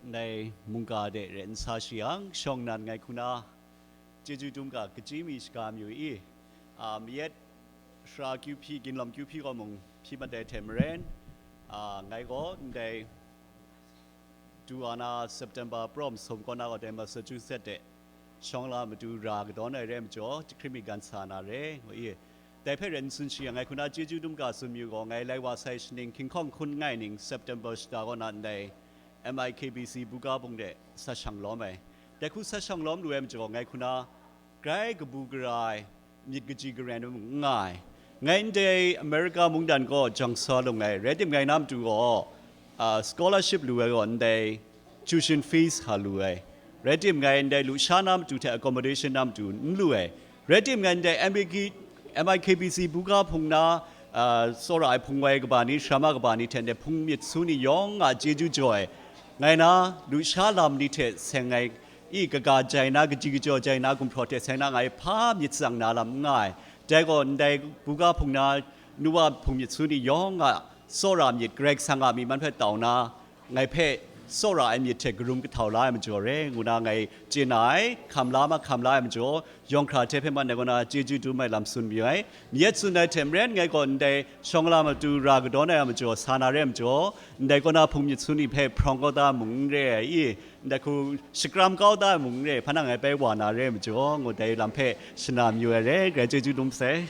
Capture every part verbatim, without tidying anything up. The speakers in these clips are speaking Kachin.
Ndai mungga de ren sa shi yang, shawng nnan ngai hku na chyeju dum ga, kachyi mi shaga mayu i, a, mayet sara kyu hpyi, ginlawm kyu hpyi gaw mung hpyi mat ai hte maren, a, ngai gaw ndai du wa na September pawm sum kaw na gaw dai Massachusetts de shawng la matu ra kadawn ai re majaw, jahkring mi gan sa na re, ngu i. Dai hpe ren tsun shi yang, ngai hku na chyeju dum ga tsun mayu gaw, ngai lai wa sai shaning hkinghkawng hkun nngai ning September shata kaw na ndai M I K B C buga hpung de sat shang lawm ai. Dai hku sat shang lawm lu ai majaw, ngai hku na grai kabu gara ai myit kaji karen ai mung n nga ai. Ngai ndai America mungdan gaw jang sa lung ai, rai tim ngai na matu gaw, a, scholarship lu ai gaw ndai tuition fees hka lu ai. Rai tim ngai ndai lusha na matu hte accommodation na matu n lu ai. Rai tim ngai ndai M I K, M I K B C buga hpung na, a, tsawra ai hpung wai kaba ni, sharama kaba ni hte ndai hpung myit su ni yawng a chyeju jaw ai. Ngai na lusha lam ni hte seng ai i, kaga jai na, kaji kajaw jai na gumhpraw hte seng na ngai hpa myit tsang na lam n nga ai. Dai gaw ndai buga hpung na nuwa hpung myit su ni yawng a tsawra myit, Karai Kasang a myi man hpe tau na, ngai hpe tsawra ai myit hte karum kahtau la ai majaw re, ngu na ngai chye na ai, hkam la ma hkam la ai majaw, yawng hkra hte hpe man dai kaw na chyeju dum ai lam tsun mayu ai. Mayet tsun ai hte maren, ngai gaw ndai shawng la matu ra kadawn ai a majaw, sa na re ai majaw, ndai kaw na hpung myit su ni hpe hprawng kau da mung n re ai i, ndai hku shakram kau da mung n re, hpa na ngai bai wa na re ai majaw, ngu dai lam hpe shana mayu ai re, grai chyeju dum sai.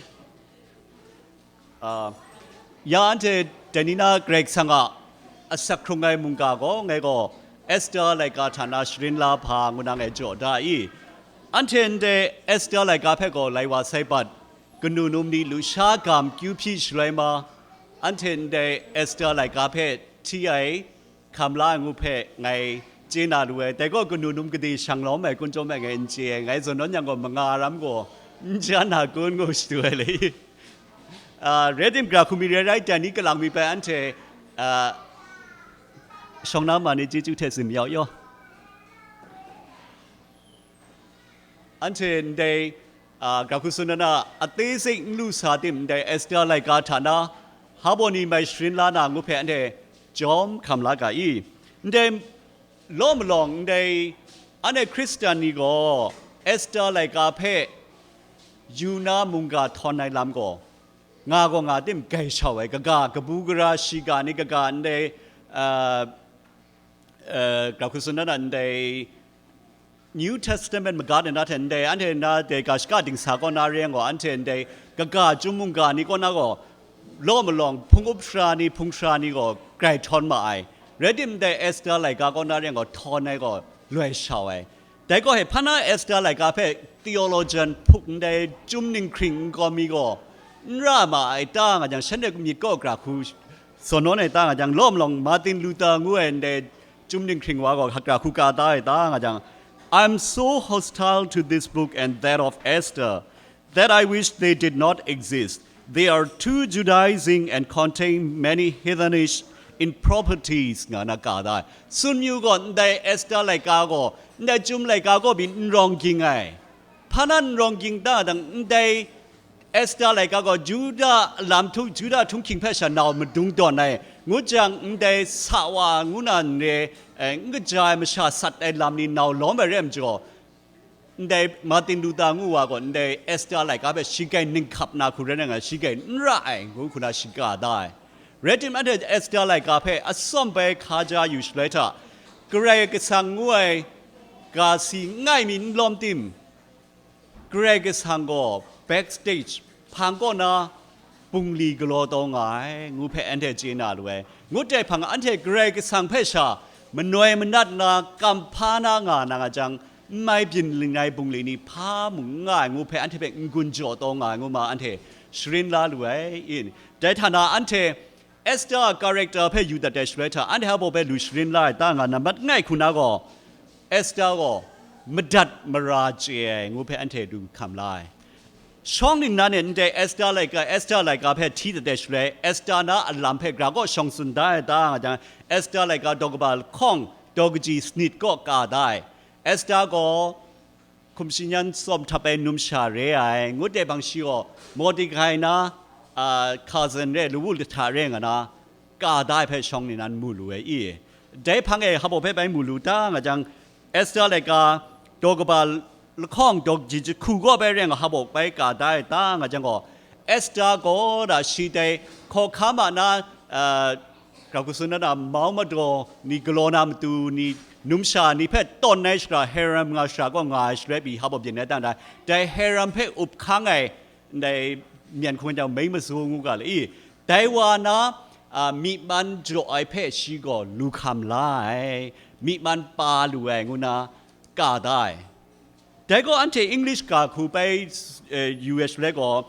A, ya anhte dai ni na Karai Kasang a asak hkrung ai mungga gaw, ngai gaw Esther laika hta na sharin la hpa ngu na ngai jaw da i. Anhte ndai Esther laika hpe gaw lai wa sai bat, kanu num ni lusha gam kyu hpyi shaloi ma, anhte ndai Esther laika hpe hti ai, hkam la ai ngu hpe ngai chye na lu ai. Dai gaw kanu num gade shang lawm ai kun chyawm ai ngai n chye ai. Ngai zawn nawn yang gaw manga ram gaw n ja na kun ngu shadu ai le. A, rai tim, gara hku mi rai rai, dai ni kalang mi bai anhte, a, shawng na ma ni chyeju hte tsun yau yaw. Anhte ndai, a, gara hku tsun na na, a tse sing n lu sa tim, ndai Esther laika hta na, hpa baw ni mai sharin la na ngu hpe anhte jawm hkam la ga i? Ndai law malawng, ndai anhte Hkristan ni gaw Esther laika hpe yu na mungga htawn ai lam gaw, nga gaw nga tim gai shau ai, kaga kabu gara shiga ni kaga ndai, a, a, gara hku tsun na na ndai New Testament maga de na hte ndai, anhte na dai ga shaka dingsa kaw na re yang gaw, anhte ndai kaga chyum mungga ni kaw na gaw, law malawng hpung up sara ni, hpung sara ni gaw grai htawn ma ai. Rai tim, ndai Esther laika kaw na re yang gaw, htawn ai gaw loi shau ai. Dai gaw he, hpa na Esther laika hpe theologian hpuk ndai chyum ninghkring nkau mi gaw n ra ma ai ta nga jang, shanhte myit kaw gara hku zawn nawn ai ta nga jang, law malawng Martin Luther ngu ai ndai chyum ninghkring wa gaw hkra hku ka da ai ta nga jang, "I'm so hostile to this book and that of Esther that I wish they did not exist. They are too Judaizing and contain many heathenish improprieties," nga na ka da ai. Tsun yu gaw, ndai Esther laika gaw, ndai chyum laika gaw byin n rawng ging ai. Hpa na n rawng ging ta dang, ndai Esther laika gaw Juda lam htung, Juda htunghking hpe sha nau madung dawn ai, ngut jang, ndai sa wa ngu na n re, eh, n kaja ai masha sat ai lam ni nau lawm ai re ai majaw, ndai Martin Luther ngu wa gaw ndai Esther laika hpe shi grai ninghkap na hku rai nga, shi grai n ra ai, ngu hku na shi ka da ai. Rai tim, anhte Esther laika hpe atsawm bai hkaja yu shaloi hta, Karai Kasang ngu ai ga si n ngai mi n lawm tim, Karai Kasang gaw backstage hpang kaw na bungli galaw taw nga ai, ngu hpe anhte chye na lu ai. Ngut ai hpang, anhte Karai Kasang hpe sha manoi manat na, kam hpa na nga na nga jang, n mai byin ling ai bungli ni hpa mung n nga ai, ngu hpe anhte hpe n-gun jaw taw nga ai, ngu ma anhte sharin la lu ai. I, dai hta na anhte Esther a character hpe yu dat ai shaloi hta, anhte hpa baw hpe lu sharin la ai ta nga na mat ngai hku na gaw, Esther gaw madat mara chye ai ngu hpe anhte du hkam la ai. Shawng ningnan e ndai Esther laika, Esther laika hpe hti dat ai shaloi, Esther na a lam hpe gara kaw shawng tsun da ai ta nga jang, Esther laika daw kaba lahkawng daw kaji sanit kaw ka da ai. Esther gaw hkum shi nyan tsawm htap ai numsha re ai, ngut ai hpang shi gaw Mordekai na, a, cousin re, lawu lahta re nga na, ka da ai hpe shawng ningnan mu lu ai i? Dai hpang e hpa baw hpe bai mu lu ta nga jang, Esther laika daw kaba lahkawng daw kaji jahku gaw bai reng hpa baw bai ka da ai ta nga jang gaw, Esther gaw da shi dai hkawhkam a na, uh, grau hku tsun na, mau madaw ni galaw na matu ni, numsha ni hpe tawn ai shara, harem nga shara gaw nga ai shaloi pyi hpa baw byin ai ta, dai harem hpe up hkang ai, ndai myen hkun jang meng masu ngu ga le i, dai wa na, a, myi man jaw ai hpe shi gaw lu hkam la ai, myi man pa lu ai ngu na ka da ai. Dai gaw anhte English ga hku bai, eh, U S le gaw,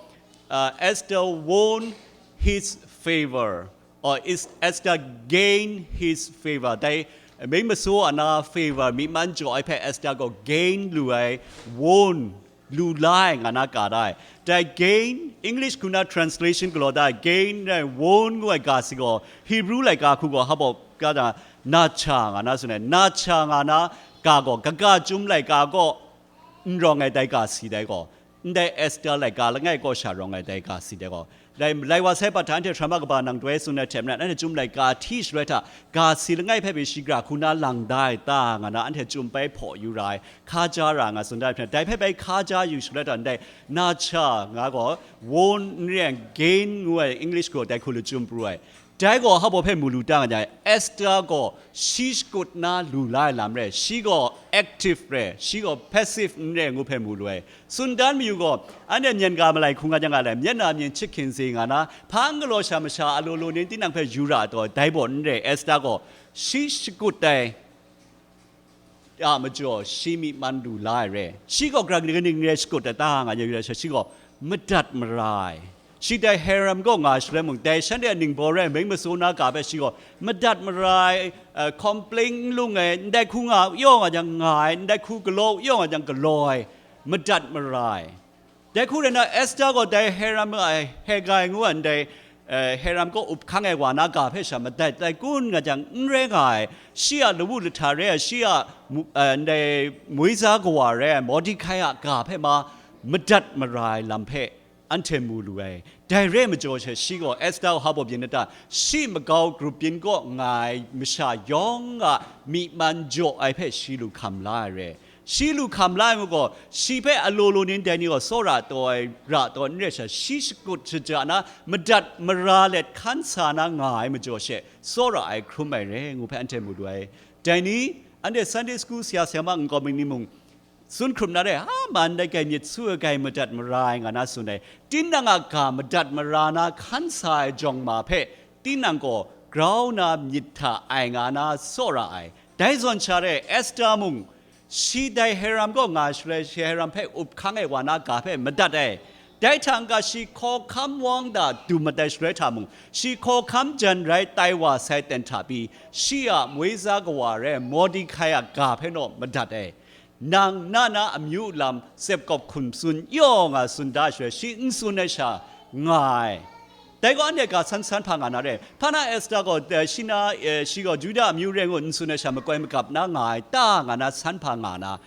uh, Esther won his favor, or is Esther gain his favor. Dai meng masu a na favor, myi man jaw ai hpe Esther gaw gain lu ai, won lu la ai nga na ka da ai. Dai gain, English hku na translation galaw da ai, gain rai won ngu ai ga si gaw, Hebrew laika hku gaw hpa baw ka da, nacha nga na tsun ai, nacha nga na ga gaw, kaga chyum laika gaw n rawng ai dai ga si dai gaw, ndai Esther laika langai kaw sha rawng ai dai ga si dai gaw, dai lai wa sai, hpa hta anhte hkra ma kaba nang doi tsun ai hte maren, anhte chyum laika hti shaloi hta, ga si langai hpe pyi shagra hku na lang da ai ta nga na, anhte chyum bai hpaw yu ra ai, hkaja ra nga tsun da ai hpang, dai hpe bai hkaja yu shaloi hta, ndai nacha nga gaw, won n rai, gain ngu ai English gaw dai hku lachyum pru ai. Dai gaw hpa baw hpe mu lu ta nga jang, Esther gaw shi shakut na lu la ai lam re, shi gaw active re, shi gaw passive n re ngu hpe mu lu ai. Tsun dan mayu gaw, anhte myen ga malai hku nga jang nga le, myen na myin chyit hkyin si nga na, hpa n galaw sha masha a law law ni tinang hpe yu ra ai taw, dai baw n re, Esther gaw shi shakut ai a majaw, shi myi man lu la ai re. Shi gaw kaning kaning re shakut ai ta nga yu ra sha, shi gaw madat mara ai. Shi dai harem kaw nga shaloi mung, dai shanhte a ningbaw rai meng masu na ga hpe shi gaw madat mara ai, eh, complain n lung ai, ndai hku nga yaw nga jang nga ai, ndai hku galaw yaw nga jang galaw ai, madat mara ai. Dai hku rai na, Esther gaw dai Heram a Hegai ngu ai ndai, eh, Heram kaw up hkang ai wa na ga hpe sha madat tai kun nga jang n rai nga ai, shi a lawu lahta rai ai, shi a mu-, eh, ndai muiza kawa rai ai Mordekai a ga hpe ma madat mara ai lam hpe anhte mu lu ai. Dai re ai majaw she, shi gaw Esther hpa baw byin na ta, shi magau grup byin kaw nga ai masha yawng a myi man jaw ai hpe shi lu hkam la ai re. Shi lu hkam la ai ngu gaw, shi hpe a law law ni ndai ni gaw tsawra taw ai, ra taw ai n rai sha, shi shakut shaja na, madat mara let hkan sa na nga ai majaw she, tsawra ai hkrum ai re ngu hpe anhte mu lu ai. Dai ni, anhte Sunday school sara sara ma nkau mi ni mung, tsun hkrum na re, a man dai gai myit su ai gai madat mara ai nga na tsun ai. Tinang a ga madat mara na hkan sa ai jawng ma hpe, tinang gaw grau na myit hta ai nga na tsawra ai. Dai zawn sha re, Esther mung, shi dai Heram kaw nga shaloi, shi Heram hpe up hkang ai wa na ga hpe madat ai. Dai hta n-ga shi hkawhkam wang da dum mat ai shaloi hta mung, shi hkawhkam jan rai tai wa sai ten hta pyi, shi a muiza kawa rai Mordekai a ga hpe naw madat ai. Nang na na amyu lam tsep kawp hkum tsun yaw nga tsun da shaloi, shi n tsun ai sha nga ai. Dai gaw anhte ga san san hpa nga na re. Hpa na Esther gaw, eh, shi na, eh, shi gaw Juda amyu rai ngu n tsun ai sha makoi magap na nga ai ta nga na san hpa nga na.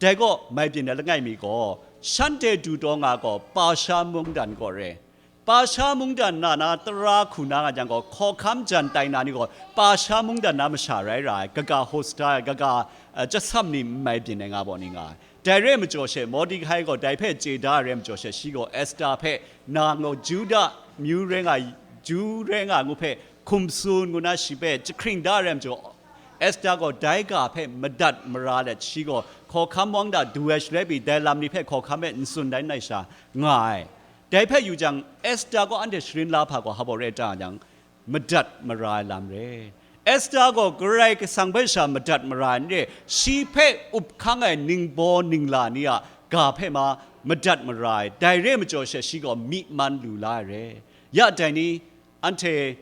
Dai gaw mai byin ai langai mi gaw, shanhte du taw nga gaw Pasha mungdan gaw re. Pasha mungdan na na tara hku na nga jang gaw, hkawhkam jan tai na ni gaw Pasha mungdan na masha rai ra ai, kaga hosta ai, kaga, eh, chyasam ni n mai byin ai nga baw ni nga ai. Dai re ai majaw she, Mordekai gaw dai hpe chye da ai re ai majaw she, shi gaw Esther hpe, nang gaw Juda myu rai nga, Ju rai nga ngu hpe hkum tsun ngu na shi hpe jahkring da ai re ai majaw, Esther gaw dai ga hpe madat mara let, shi gaw hkawhkam wang da du ai shaloi pyi, dai lam ni hpe hkawhkam e n tsun dan ai sha nga ai. Dai hpe yu jang, Esther gaw anhte sharin la hpa gaw hpa baw re ai ta jang, madat mara ai lam re. Esther gaw Karai Kasang hpe sha madat mara ai n re, shi hpe up hkang ai ningbaw ningla ni a ga hpe ma madat mara ai, dai re ai majaw she shi gaw myi man lu la ai re. Ya dai ni, anhte,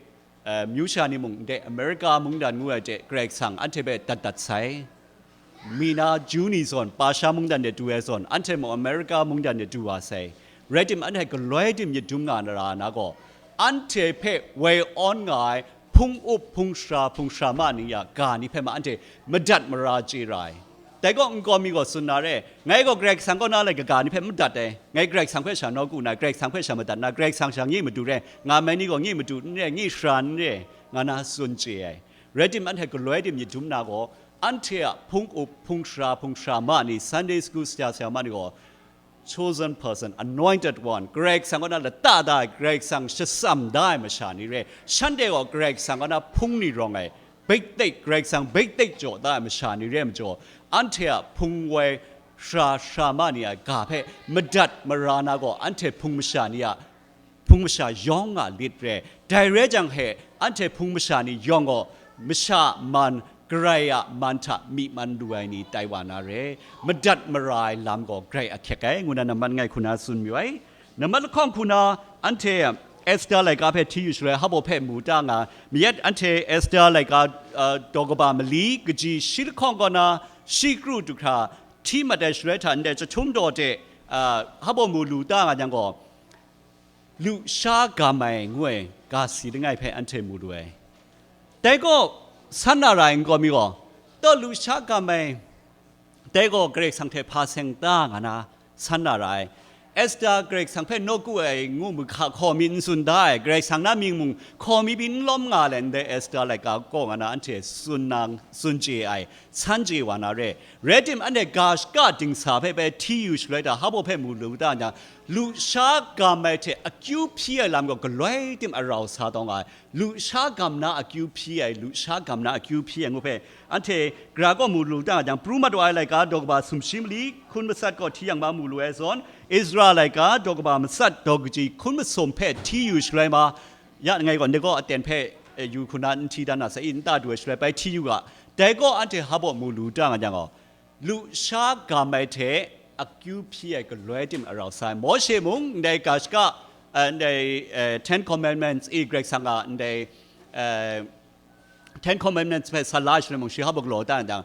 eh, myu sha ni mung ndai Amerika mungdan ngu ai hte Karai Kasang anhte hpe dat dat sai. Mi na Ju ni zawn, Pasha mungdan de du ai zawn, anhte mung Amerika mungdan de du wa sai. Rai tim, anhte galoi dim myit dum nga na ra na gaw, anhte hpe woi awn nga ai hpung up, hpung shara, hpung shara ma ni a ga ni hpe ma anhte madat mara chye ra ai. Dai gaw nkau mi gaw tsun na re, ngai gaw Karai Kasang kaw na lai kaga ni hpe madat ai, ngai Karai Kasang hpe sha nawku na, Karai Kasang hpe sha madat na, Karai Kasang sha nye madu re, nga mai ni gaw nye madu n re, nye shara n re, nga na tsun chye ai. Rai tim, anhte galoi tim myit dum na gaw, anhte a hpung up, hpung sara, hpung sara ma ni, Sunday school sara, sara ma ni gaw, chosen person, anointed one, Karai Kasang kaw na lata da ai, Karai Kasang shasam da ai masha ni re. Shanhte gaw Karai Kasang kaw na hpung ni rawng ai, baitek, Karai Kasang baitek jaw da ai masha ni re majaw, anhte a hpung woi sara, sara ma ni a ga hpe madat mara na gaw, anhte hpung masha ni a hpung masha yawng a lit re. Dai rai jang he, anhte hpung masha ni yawng gaw masha man, Karai a man hta myi man lu ai ni tai wa na re. Madat mara ai lam gaw grai ahkyek ai, ngu na namman ngai hku na tsun mayu ai. Namman lahkawng hku na, anhte Esther laika hpe hti yu shaloi, Habo hpe mu ta nga, mayat anhte Esther laika, uh, daw kaba mali kaji shi lahkawng kaw na, shi kru du hkra hti mat ai shaloi hta ndai chyahtum daw de, uh, Habo mu lu ta nga jang gaw, lusha gam ai ngu ai ga si langai hpe anhte mu lu ai. Dai gaw san na ra ai n gaw mi gaw, taw lusha gam ai, dai gaw Karai Kasang hte hpa seng ta nga na san na ra ai. Esther Karai Kasang hpe nawku ai ngu mahka hkaw mi n tsun da ai, Karai Kasang na mying mung hkaw mi pyi n lawm nga ai ndai Esther laika kaw nga na anhte tsun nang, tsun chye ai, san chye wa na re. Rai tim, anhte ga shaka dingsa hpe bai hti yu shaloi hta, Habo hpe mu lu ta jang, lusha gam ai hte akyu hpyi ai lam gaw galoi tim arau sa taw nga ai. Lusha gam na akyu hpyi ai, lusha gam na akyu hpyi ai ngu hpe, anhte gara gaw mu lu ta jang, pru mat wa ai laika daw kaba sumshi mali hkun matsat gaw hti yang ma mu lu ai zawn, Ezra laika daw kaba matsat daw kaji hkun masum hpe hti yu shaloi ma, ya ngai gaw, ndai gaw aten hpe, eh, yu hku na n hti dan na sa i, nta du ai shaloi bai hti yu ga, dai gaw anhte Habo mu lu ta nga jang gaw, lusha gam ai hte akyu hpyi ai galoi tim arau sa ai. Mawshe mung ndai ga shaka, eh, ndai, eh, Ten Commandments i Karai Kasang a ndai, eh, Ten Commandments hpe sa la shaloi mung shi Habo galaw ta ndang,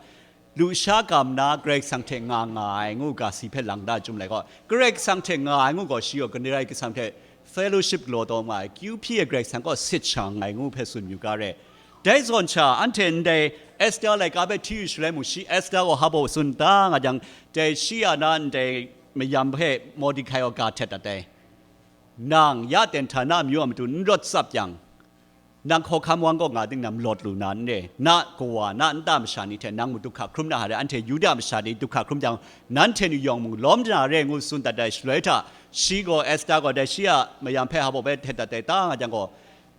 lusha gam na Karai Kasang hte nga nga ai ngu ga si hpe lang da chyum lai gaw, Karai Kasang hte nga ai ngu gaw shi gaw Karai Kasang hte fellowship galaw taw nga ai, kyu hpyi ai Karai Kasang gaw sit sha nga ai ngu hpe tsun yu ga re. Dai zawn sha, anhte ndai Esther laika hpe hti yu shaloi mung shi Esther gaw Habo tsun da nga jang, dai shi a na ndai mayam hpe Mordekai gaw ga htet dat ai. Nang ya ten hta na amyu a matu n rawt tsap yang, nang hkawhkam wang kaw nga ting na malawt lu na n re, na kawa, na nta masha ni hte nang matu hka hkrum na hare, anhte Yuda masha ni du hka hkrum jang, nanhte ni yawng mung lawm na re, ngu tsun dat ai shaloi hta, shi gaw Esther gaw dai shi a mayam hpe Habo hpe htet dat ai ta nga jang gaw,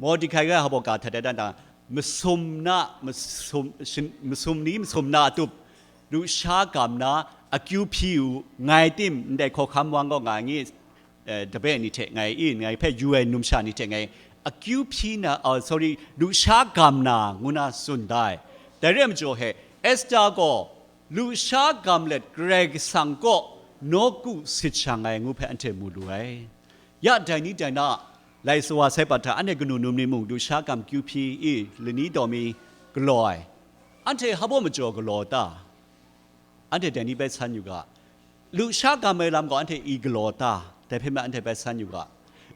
Mordekai gaw Habo ga htet ai dan ta, masum na, masum, shin-, masum ni masum na a tup, lusha gam na akyu hpyi u, ngai tim ndai hkawhkam wang kaw nga ngi, eh, dabe ni hte ngai i, ngai hpe yu ai numsha ni hte ngai akyu hpyi na, oh, sorry, lusha gam na ngu na tsun da ai. Dai re ai majaw he, Esther gaw lusha gam let Karai Kasang kaw nawku sit shang ai ngu hpe anhte mu lu ai. Ya dai ni dai na, lai sa wa sai prat hta, anhte kanu num ni mung lusha gam kyu hpyi i, lani daw mi galaw ai. Anhte Habo majaw galaw ta? Anhte dai ni bai san yu ga. Lusha gam ai lam gaw anhte i galaw ta? Dai hpe ma anhte bai san yu ga.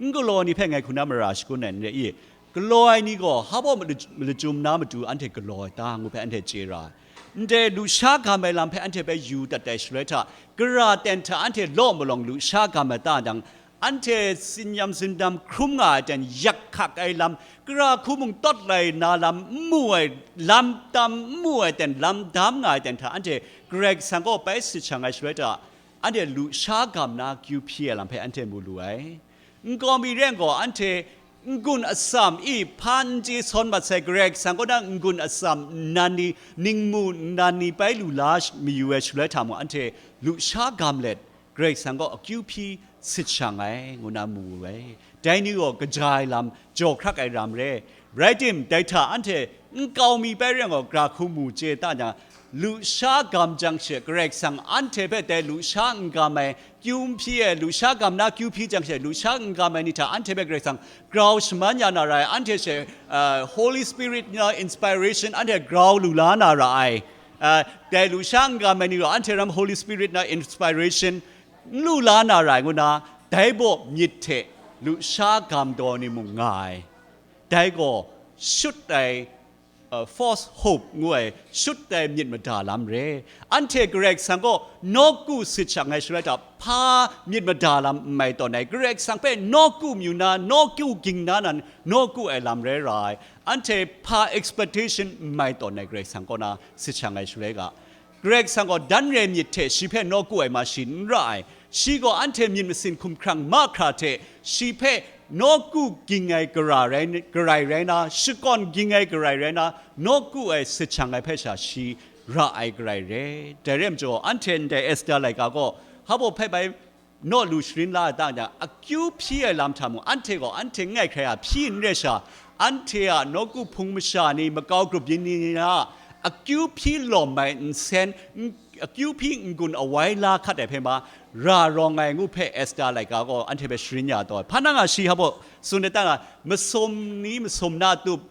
N galaw ni hpe ngai hku na mara shakun ai n re i? Galaw ai ni gaw Habo malachyum na matu anhte galaw ai ta ngu hpe anhte chye ra ai. Ndai lusha gam ai lam hpe anhte bai yu dat ai shaloi hta, gara ten hta anhte law malawng lusha gam ai ta jang, anhte tsin-yam tsin-dam hkrum nga ai ten yak hkak ai lam, gara hku mung tawt lai na lam n mu ai, lam tam n mu ai ten, lam dam nga ai ten hta anhte Karai Kasang kaw bai sit shang ai shaloi hta, anhte lusha gam na kyu hpyi ai lam hpe anhte mu lu ai. Nkau mi ren gaw anhte n-gun atsam i hpa n chye sawn mat sai, Karai Kasang kaw na n-gun atsam nnan ni, ningmu nnan ni bai lu la sh-, mayu ai shaloi hta mung, anhte lusha gam let, Karai Kasang gaw akyu hpyi sit shang ai, ngu na mu wu ai. Dai ni gaw kaja ai lam, jaw hkrak ai ram re. Rai tim, dai hta anhte nkau mi bai rai gaw, gara hku mu chye ta jang, lusha gam jang she, Karai Kasang anhte hpe dai lusha n gam ai, kyu n hpyi ai, lusha gam na kyu hpyi jang she, lusha n gam ai ni hta anhte hpe Karai Kasang grau shaman ya na rai, anhte she, uh, Holy Spirit na inspiration anhte grau lu la na ra ai. Uh, dai lusha n gam ai ni gaw anhte ram Holy Spirit na inspiration n lu la na rai ngu na, dai baw myit hte lusha gam daw ni mung nga ai. Dai gaw shut ai, uh, false hope ငို့ shut တဲ့မြစ်မတာလမ်းရဲ အန်ထေ Greg ဆန်ကော နော့ကူစစ်ချောင်ငယ်ရှရဲတာ ဖာမြစ်မတာလမ်းမိုင်တော်နိုင် Greg ဆန်ပဲ နော့ကူမြူနာ နော့ကူကင်းနာနန် နော့ကူအဲလမ်းရဲရိုင် အန်ထေ ဖာ expectation မိုင်တော်နိုင် Greg ဆန်ကောနာ စစ်ချောင်ငယ်ရှရဲက Greg ဆန်ကော ဒန်ရဲမြစ်ထဲ ရှိဖဲ နော့ကူအဲမှာရှိန်ရိုင် ရှိကော အန်ထေ မြစ်မစင်ခုမ်ခရံမခရာထဲ ရှိဖဲ နော့ကူကင်းငယ်ကရာရဲ ကရိုင်ရဲနာ ရှိကွန်ကင်းငယ်ကရိုင်ရဲနာ နော့ကူအဲစစ်ချောင်ငယ်ဖဲရှာရှိ ရာအဲကရိုင်ရဲ တဲရဲမကျော် အန်ထေ န်တဲ Esther လိုက်ကကော ဟဘိုဖဲဘဲ နော့လူရှရင်လာတန်ကြ အကျူဖြီးအဲလမ်းထမှု အန်ထေကော အန်ထေငဲ့ခရံာဖြီးန်ရဲရှာ အန်ထေအနော့ကူဖုံမရှာနီ မကောက်ကြုပ်ယင်းနီနာ အကျူဖြီးလော်မိုင်န်ဆန် အကျူဖြီးန်ကွန်အဝဲလာခတ်တဲ့ဖဲမှာ ရာရောင်ငယ်ငုဖဲ Esther လိုက်ကကော အန်ထေပဲရှရင်ညာတော့ ဖာနငါရှိဟဘို စွန်တဲ့တန်က မစုံနီမစုံနာတုပ်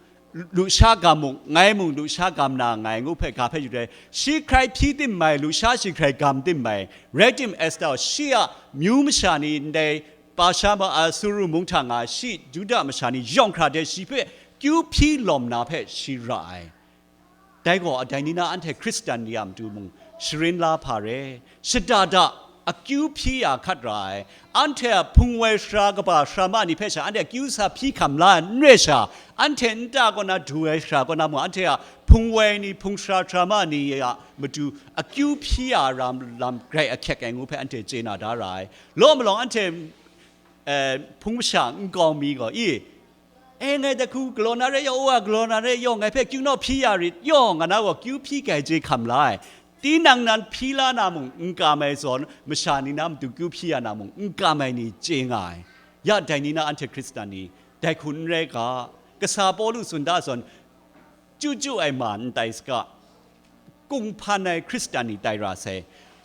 လူရှားကမ်မုံ ငိုင်းမုံ လူရှားကမ်နာ ငိုင်းငုဖဲကဖဲယူတဲ့ ရှိခရိုင်ဖြီးတင်မိုင် လူရှားရှိခရိုင်ကမ်တင်မိုင် ရဲတင် Esther ရှိအမျိုးမရှာနီ န်တဲ ပါရှားမအဆူရူမုန်းထငါ ရှိဒုဒမရှာနီ ရောင်ခရာတဲ့ ရှိဖဲ ကျူဖြီးလော်မနာဖဲ ရှိရာအဲ တဲကောအဒိုင်နီနာ အန်ထေ ခရစ်စတန်နီယမ်တူမုံ ရှရင်လာဖာရဲ ရှဒါဒအကျူဖြီးယာခတ်ရာအဲ အန်ထေဖုံဝဲရှရာကပါရှရာမနီဖဲရှာ အန်ထေအကျူစာဖြီးခမ်လာ နွဲ့ရှာ အန်ထေနတကောနာဒူဝဲရှရာကောနာမူ အန်ထေဖုံဝဲနီဖုံရှရာရှရာမနီယမတူ အကျူဖြီးယာရမ်လမ်ဂရိတ်အခက်အခဲငုဖဲ အန်ထေကျေနာဒါရာအဲ လောမလောင် အန်ထေ အဲ ဖုံမရှာန်ကောင်းမီကောအီ အဲ ငါတခုကလောနာရဲယောအိုအကလောနာရဲယောငါဖဲကျူနော့ဖီးရရစ်ယောငါနာဝကျူဖီးကဲကျေခမ်လာအဲ တီနင်နန်ဖီးလာနာမုံန်ကမဲစွန် မရှာနီနာမတူကျူဖီးရနာမုံန်ကမဲနီကျေငါအဲ ယဒိုင်နီနာအန်ထေခရစ်စတန်နီ ဒိုင်ခုန်ရဲက ကဆာပောလူစွန်ဒါစွန် ကျူကျူအဲမန်တိုင်စက ကုံဖန်အဲခရစ်စတန်နီတိုင်ရာဆဲ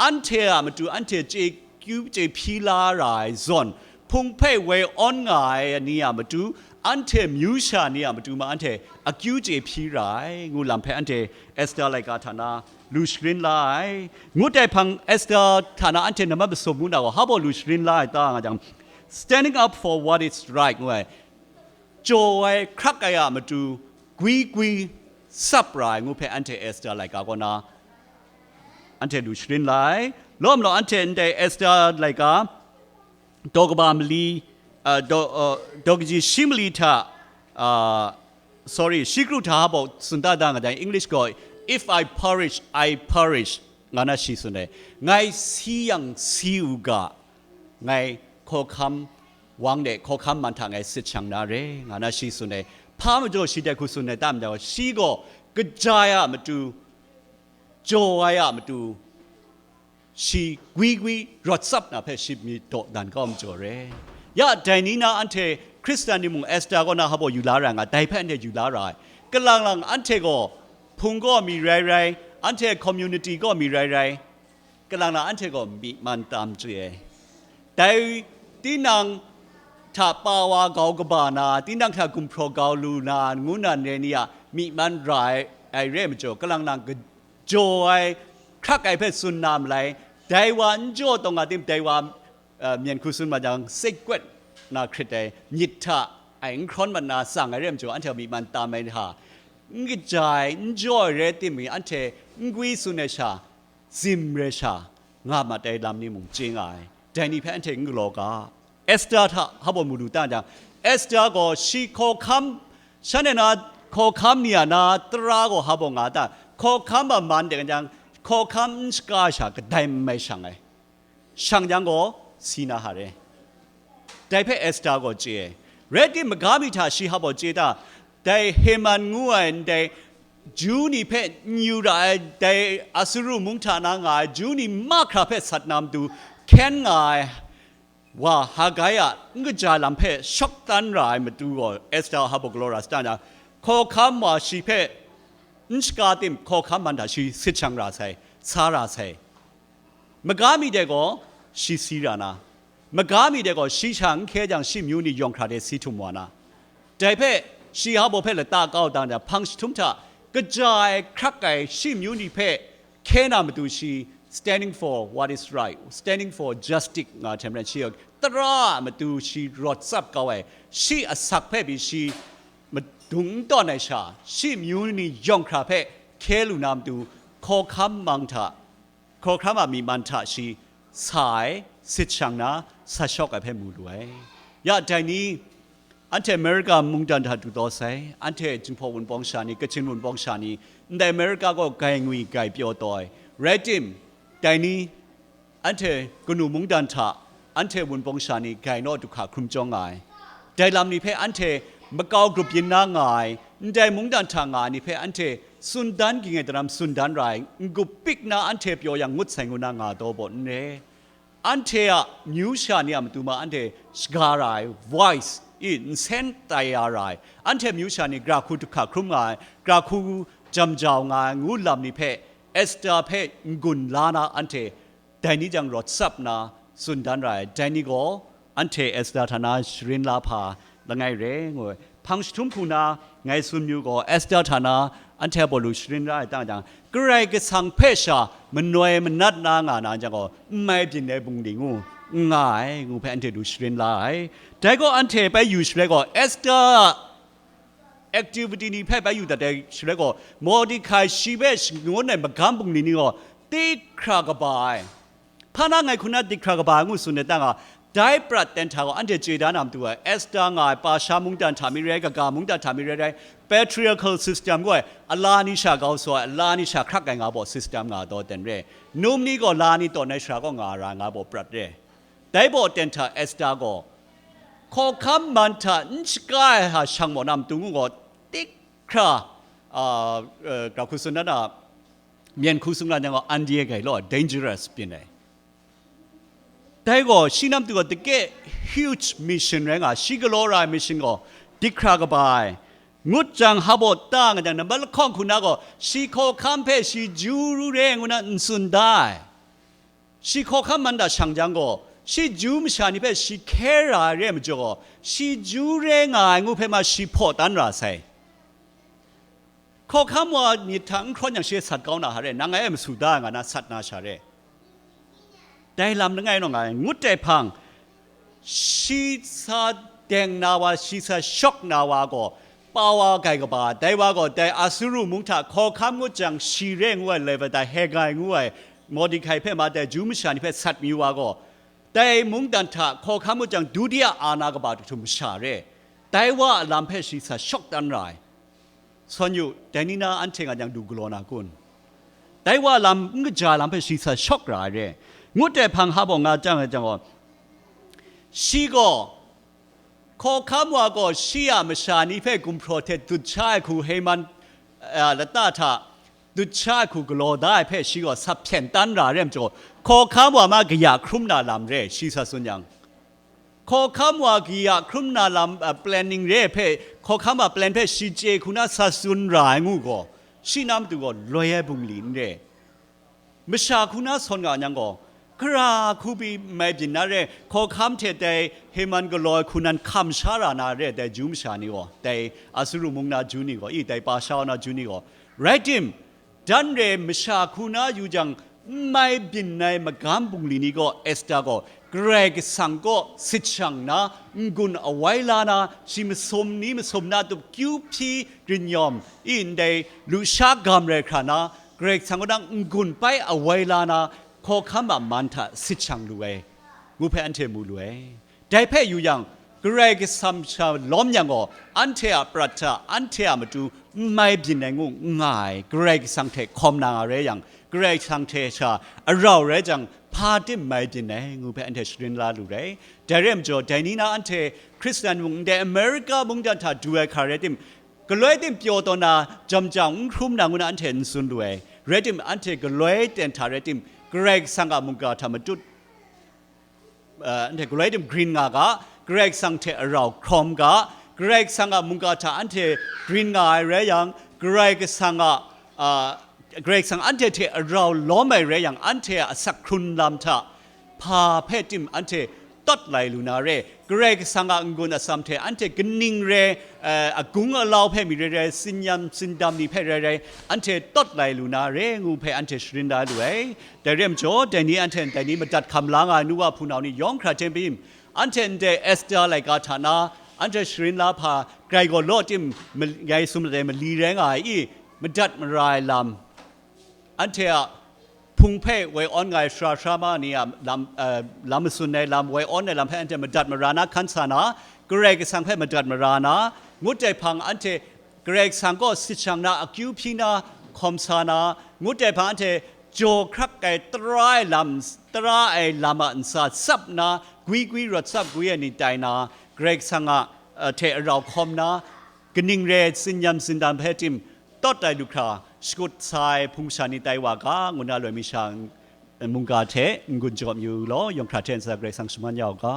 အန်ထေအမတူအန်ထေကျေကျူကျေဖီးလာရာအဲစွန် ဖုံဖဲဝဲအွန်ငါအဲနီအမတူ အန်ထေမျိုးရှာနီအမတူမအန်ထေအကျူကျေဖီးရာအဲငူလမ်ဖဲအန်ထေ Esther လိုက်ကဌာန လူရှရင်လာအဲငူတိုင်ဖန် Esther ဌာနအန်ထေနမတ်ပစုံမူနာကိုဟဘိုလူရှရင်လာအဲတာငါကြောင့် standing up for what is right ငူအဲ ကြော်ဝဲခရကယမတူကွီကွီစပ်ရာငူဖဲအန်ထေ Esther လိုက်ကကောနာ အန်ထေလူရှရင်လိုက်လောမလောအန်ထေအန်ထေ Esther လိုက်ကဒေါ်ကဘာမလီအဒေါ်ဒေါ်ကကြီးရှိမလီထအာ sorry ရှိကရုထဟဘစွန်တဒငါဒိုင် English ကို if I perish I perish ငါနာရှိစွန်တယ်ငါစီယံစီဥကငါခေါ်ခမ်း ဝင်းတဲ့ခေါ်ခမ်းမန်ထငါစစ်ချောင်နာရဲငါနာရှိစွန်တယ်ဖာမကြော်ရှိတဲ့ခုစွန်တယ်တမ်းကြော်ရှိကိုကကြရမတူကြော်ဝါရမတူရှိကွီကွီရော့စပ်နာဖက်ရှိမီတော့တန်ကောင်းကြော်ရဲယဒိုင်နီနာအန်ထေခရစ်စတန်နီမုံ Esther ကောနာဟဘောယူလာရငါဒိုင်ဖက်အန်ထေယူလာရကလင်လင်အန်ထေကိုဖုံကောမီရဲရဲအန်ထေ community ကောမီရဲရဲ ကလင်နာအန်ထေကိုမီမန်တမ်ချေ တိုင်တင်းနင်ထပါဝါကောင်းကဘာနာတင်းနင်ထဂုံဖြော်ကောင်းလူနာငုနာနေနီယမီမန်ရိုင်အဲရဲမကျော်ကလင်နာကကြော်အဲခရကအဲဖက်စွန်နာမလဲတိုင်ဝါအန်ကြော်တော့ငါတင်းတိုင်ဝါ အ့ မျက်ခုစွန်းမှာကြောင့်စိတ်ကွက်နာခရစ်တဲမြစ်ထအင်ခရွန်မနာစံငရဲမကျော်အန်ထေမီမန်တာမဲဟာငကြိုင်ငကြော်ရဲတင်မီအန်ထေငွီစွန်နေရှာဇင်ရဲရှာငါမတဲလမ်းနေမုံကျင်းငါဒဲနီဖဲအန်ထေငလောက Esther ထဟဘမူလူတန်ကြောင့် Esther ကိုရှိခေါ်ခမ်းရှမ်းနဲ့နာခေါ်ခမ်းနီယနာတရာကိုဟဘငါတန်ခေါ်ခမ်းပါမန်တဲ့ကြောင့်ခေါ်ခမ်းစကားရှာကဒိုင်မဲရှောင်ငယ် ရှောင်ကြောင်းကိုစီနာဟာတယ်။တိုင်ဖက် Esther ကိုကြေရဲတိမကားမိထရှိဟဘော်ကြေတာတိုင်ဟေမန်ငူးအိုင်တိုင်ဂျူးနီဖက်ညူရာတိုင်အစရုမုန်းဌာနငါဂျူးနီမခရာဖက်ဆတ်နမ်တူခဲငါဝါဟာဂိုင်းအငကြလမ်ဖက်ရှော့တန်ရာမတူကို Esther ဟဘော်ကလောရာစတန်ခေါ်ခမ်းဝါရှိဖက်နစကားတင်ခေါ်ခမ်းမန်တာရှိစစ်ချံရာဆိုင်စားရာဆိုင် မကားမီတဲ့ကောရှိစီးရနာမကားမီတဲ့ကောရှိချာန်ခဲကြောင့်ရှိမျိုးနေယောင်ခရာတဲ့စီးထုံမွာနာတိုင်ဖက်ရှိဟဘော်ဖက်လတာကောက်တန်တဲ့ဖန်ထုံထကကြိုင်ခရက်ကဲရှိမျိုးနေဖက်ခဲနာမတူရှိ standing for what is right standing for justice ငါထဲမရန်ရှိတရမတူရှိရော့စပ်ကောက်ဝဲရှိအစက်ဖက်ပြီးရှိ dung n tawn ai sha, shi amyu ni yawng hkra hpe hkye lu na matu, hkawhkam mang hta, hkawhkam a myi man hta shi sa ai, sit shang na, sa shawk ai hpe mu lu ai. Ya, dai ni, anhte Amerika mungdan hta du taw sai, anhte Jinghpaw Wunpawng sha ni, Kachin Wunpawng sha ni, ndai Amerika gaw gai ngwi gai pyaw taw ai. Rai tim, dai ni, anhte kanu mungdan hta, anhte Wunpawng sha ni gai naw du hka hkrum chyawng nga ai. Dai lam ni hpe anhte makau grup yin na nga ai, ndai mungdan hta nga ai ni hpe anhte tsun dan ging ai daram tsun dan ra ai, n-gup pik na anhte pyaw yang ngut sai ngu na nga taw baw n re. Anhte a myu sha ni a matu ma anhte shaga ra ai, voice i nsen tai ya ra ai, anhte myu sha ni gra hku du hka hkrum nga ai, gra hku jam jau nga ai, ngu lam ni hpe Esther hpe n-gun la na anhte dai ni jang rawt tsap nna tsun dan ra ai. Dai ni gaw anhte Esther hta na sharin la hpa langai re, ngu ai. Hpang jahtum hku na ngai tsun myu gaw, Esther hta na anhte a baw lu sharin la ai, tang jang, Karai Kasang hpe sha manoi manat na nga na jang gaw, n mai byin ai bungli ngu n nga ai, ngu hpe anhte lu sharin la ai. Dai gaw anhte bai yu shaloi gaw, Esther a activity ni hpe bai yu dat ai shaloi gaw, Mordekai shi hpe shangun ai magam bungli ni gaw, dik hkra kaba ai. Hpa na ngai hku na dik hkra kaba ai ngu tsun ai ta nga, dai prat ten hta gaw anhte chye da na matu ai, Esther nga ai, Pasha mungdan hta mi rai, kaga mungdan hta mi rai rai, patriarchal system gaw ai, ala ni sha kau sa ai, ala ni sha hkrak ai nga baw system nga taw ten re. Num ni gaw la ni tawn ai sara kaw nga ra nga baw prat re. Dai baw ten hta Esther gaw, hkawhkam man hta n shaka ai hta shang maw na matu ngu gaw, dik hkra, a, e, gra hku tsun dan a, myen hku tsun dan gaw, anhte gai law, dangerous byin ai. Dai gaw, shi na matu gaw, dake huge mission rai nga, shi galaw ra ai mission gaw, dik hkra kaba ai. Ngut jang, hpa baw ta nga jang, nambat lahkawng hku na gaw, shi hkawhkam hpe shi Ju ru re ngu na n tsun da ai. Shi hkawhkam man hta shang jang gaw, shi Ju masha ni hpe shi hkye ra ai re ai majaw gaw, shi Ju re nga ai ngu hpe ma shi hpaw tan ra sai. Hkawhkam wa myit hta n hkrawn yang shi sat kau na hare, nang ngai e masu da ai nga na sat na sha re. Dai lam langai naw nga ai, ngut ai hpang, shi sa deng na wa, shi sa shawk na wa gaw, pa wa gai kaba, dai wa gaw dai Asuru mung hta hkawhkam ngut jang shi re ngu ai level dai Hegai ngu ai Mordekai hpe ma dai Ju masha ni hpe sat mayu wa gaw, dai mungdan hta hkawhkam ngut jang Dudiya Ana kaba jahtum masha re, dai wa a lam hpe shi sa shawk dan ra ai. Sawn yu, dai ni na anhte nga jang du galaw na kun? Dai wa lam n kaja lam hpe shi sa shawk ra ai re. Ngut ai hpang hpa baw nga jang ai jang gaw, shi gaw, hkawhkam wa gaw shi a masha ni hpe gumhpraw hte dut sha ai hku Heman, a, lata hta dut sha ai hku galaw da ai hpe shi gaw sa hpyen tan ra ai re majaw, hkawhkam wa ma kaya hkrum na lam re, shi sa tsun yang. Hkawhkam wa kaya hkrum na lam, a, planning re hpe, hkawhkam a plan hpe shi chye hku na sa tsun ra ai ngu gaw, shi na matu gaw loi ai bungli n re. Masha hku na sawn nga yang gaw, hkara hku pyi n mai byin na re, hkawhkam hte dai Heman galaw ai hku nan hkam sha ra na re, dai Ju masha ni gaw, dai Asuru mung na Ju ni gaw, i, dai Pasha wa na Ju ni gaw, rai tim, dan re masha hku na yu jang, n mai byin ai magam bungli ni gaw, Esther gaw, Karai Kasang kaw sit shang nna, n-gun awai la na, shi masum ni masum na tup kyu hpyi rin yawm, i ndai lusha gam rai hkra na, Karai Kasang kaw dang n-gun pai awai la na, hkawhkam a man hta sit shang lu ai, ngu hpe anhte mu lu ai. Dai hpe yu yang, Karai Kasang sha lawm yang gaw, anhte a prat hta, anhte a matu n mai byin ai ngu n nga ai, Karai Kasang hte hkawm na nga rai yang, Karai Kasang hte sha arau rai jang, hpa tim n mai byin ai, ngu hpe anhte sharin la lu rai. Dai rai majaw, dai ni na anhte Hkristan mung ndai Amerika mungdan hta du ai hkra rai tim, galoi tim pyaw taw na, jam jang n hkrum na ngu na anhte n tsun lu ai. Rai tim, anhte galoi ten hta rai tim, Karai Kasang a mungga hta matut, uh, anhte galoi tim grin nga ga, Karai Kasang hte arau hkrawm ga, Karai Kasang a mungga hta anhte grin nga ai rai yang, Karai Kasang a, uh, Karai Kasang anhte hte arau lawm ai rai yang, anhte a asak hkrun lam hta hpa hpe tim anhte tawt lai lu na re, Karai Kasang a n-gun atsam hte anhte kaning re, eh, agung alau hpe mi re rai, tsin-yam tsindam ni hpe rai rai, anhte tawt lai lu na re, ngu hpe anhte sharin da lu ai. Dai re majaw, dai ni anhte ndai ni madat hkam la nga ai nu wa hpunau ni yawng hkra hte pyi, anhte ndai Esther laika hta na, Anhte sharin la hpa grai gaw law tim, ma- ngai sum lade mali rai nga ai i, madat mara ai lam, anhte a hpung hpe woi awn nga ai sara sara ma ni a lam, uh, lam matsun ai lam, woi awn ai lam hpe anhte madat mara na hkan sa na, Karai Kasang hpe madat mara na, ngut ai hpang anhte Karai Kasang kaw sit shang na akyu hpyi na hkawm sa na, ngut ai hpang anhte jaw hkrak ai tara ai lam, tara ai lam a ntsa tsap na, gwi gwi rawt tsap gwi ai ni tai na, Karai Kasang a, uh, hte arau hkawm na, kaning re ai tsin-yam tsindan hpe tim tawt ai lu hkra shakut sa ai hpung sha ni tai wa ga, ngu na loi mi sha mungga hte n-gun jawm yu law, yawng hkra hte ntsa Karai Kasang shaman ya u ga.